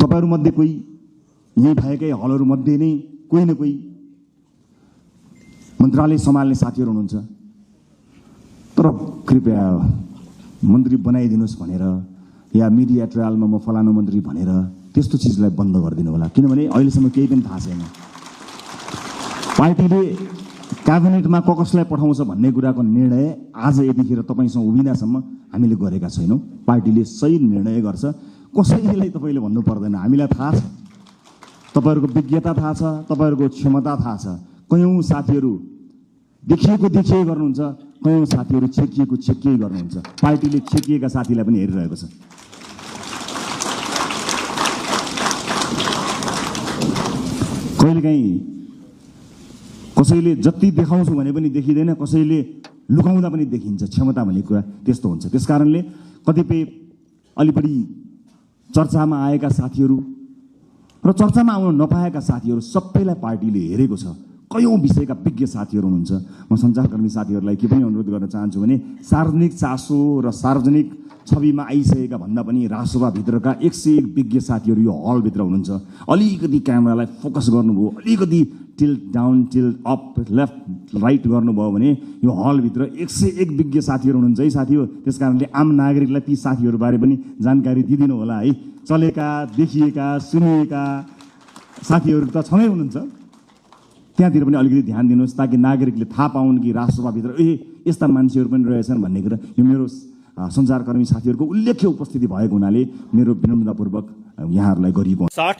तपाईहरुमध्ये कोही यही भएकै हलहरुमध्ये नै कोही न कोही मन्त्रालय सम्हाल्ने साथीहरु हुनुहुन्छ। तर कृपया मन्त्री बनाइदिनुस् भनेर या मिडिया ट्रायलमा म फलानु मन्त्री भनेर त्यस्तो चीजलाई बन्द गरिदिनु होला, किनभने अहिलेसम्म केही पनि थाहा छैन। पार्टीले क्याबिनेटमा कसलाई पठाउँछ भन्ने कुराको निर्णय आज यतिखेर तपाईसँग उभिँदासम्म हामीले गरेका छैनौं। पार्टीले सही निर्णय गर्छ, कसैलाई तपाईले भन्नु पर्दैन, हामीलाई थाहा छ, तपाईहरुको विज्ञता थाहा छ, तपाईहरुको क्षमता थाहा छ। कयौं साथीहरु देखिएको गर्नुहुन्छ, कयौं साथीहरु छेकिएको गर्नुहुन्छ। पार्टीले छेकिएका साथीलाई पनि हेरिरहेको छ। कहिलेकाहीँ कसैले जति देखाउँछु भने पनि देखिदैन, कसैले लुकाउँदा पनि देखिन्छ। क्षमता भन्ने कुरा त्यस्तो हुन्छ। त्यसकारणले कतिपय अलि बढी चर्चामा आएका साथीहरु र चर्चामा आउन नपाएका साथीहरु सबैलाई पार्टीले हेरेको छ। कयौं विषयका विज्ञ साथीहरु हुनुहुन्छ। म सञ्चारकर्मी साथीहरुलाई के पनि अनुरोध गर्न चाहन्छु भने सार्वजनिक चासो र सार्वजनिक छविमा आइसकेका भन्दा पनि राजसभा भित्रका 101 विज्ञ साथीहरु यो हल भित्र हुनुहुन्छ। अलिकति क्यामेरालाई फोकस गर्नुभयो, अलिकति tilt down tilt up left right गर्नुभयो भने यो हल भित्र 101 विज्ञ साथीहरु हुनुहुन्छ है साथीहरु। त्यसकारणले आम नागरिकलाई ती साथीहरु बारे पनि जानकारी दिदिनु होला है। चलेका, देखिएका, सुनिएका साथीहरु त छँदै हुनुहुन्छ, त्यहाँतिर पनि अलिकति ध्यान दिनुहोस् ताकि नागरिकले थाहा पाउन् कि राजसभा भित्र यस्ता मान्छेहरु पनि रहेछन् भन्ने कुरा। यो मेरो सञ्चारकर्मी साथीहरुको उल्लेख्य उपस्थिति भएको हुनाले मेरो विनम्रतापूर्वक यहाँहरुलाई गरिएको